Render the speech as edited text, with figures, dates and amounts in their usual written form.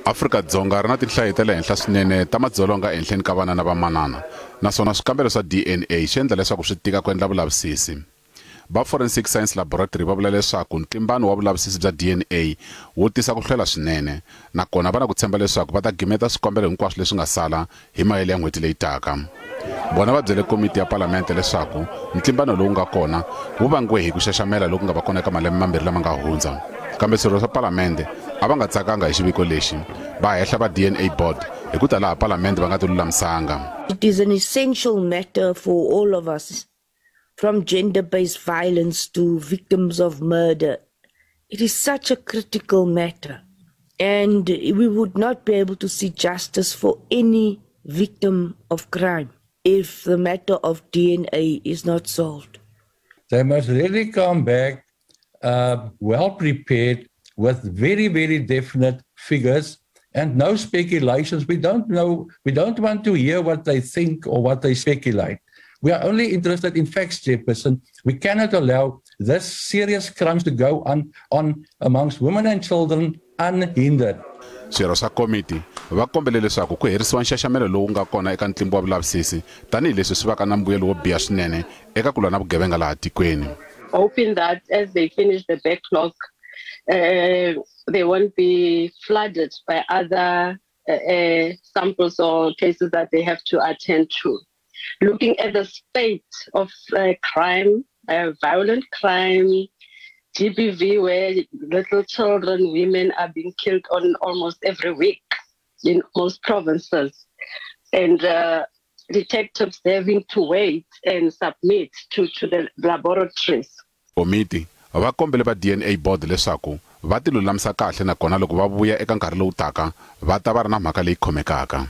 Afrika-Dzonga ri na tinhlayo ta le henhla swinene ta madzolonga ehenhleni ka vana na vamanana, naswona swikambelo swa DNA swi endla leswaku swi tika ku endla vulavisisi. Va Forensic Science Laboratory va vula leswaku ntlimbano wa vulavisisi bya DNA wu tisa ku hlwela swinene, nakona va na ku tshemba leswaku va ta gimeta swikombelo hinkwaswo leswi nga sala hi mahelo ya n'hweti leyi taka. Vona va byele komiti ya palamende leswaku ntlimbano lowu nga kona wu vangiwe hi ku xaxamela loku nga va kona eka malembe mambirhi lama nga hundza. Kambe swirho swa palamende a va nga tsakanga hi xiviko lexi, va hehla va DNA board hi ku ta laha palamende va nga ti lulamisanga. It is an essential matter for all of us, from gender-based violence to victims of murder. It is such a critical matter, and we would not be able to see justice for any victim of crime if the matter of DNA is not solved. They must really come back well prepared with very, very definite figures and no speculations. We don't know, we don't want to hear what they think or what they speculate. We are only interested in facts, Chairperson. We cannot allow this serious crimes to go on amongst women and children unhindered. Swirho swa komiti va kombele leswaku ku herisiwa nxaxamelo lowu nga kona eka ntlimbo wa vulavisisi tanihileswi swi vaka na mbuyelo wo biha swinene eka ku lwa na vugevenga laha tikweni. Hoping that as they finish the backlog, they won't be flooded by other samples or cases that they have to attend to. Looking at the state of crime, violent crime, GBV, where little children, women are being killed on almost every week in most provinces. And detectives having to wait and submit to the laboratories. Komiti va kombele va DNA board leswaku va ti lulamisa kahle, nakona loko va vuya eka nkarhi lowu taka va ta va ri na mhaka leyi khomekaka.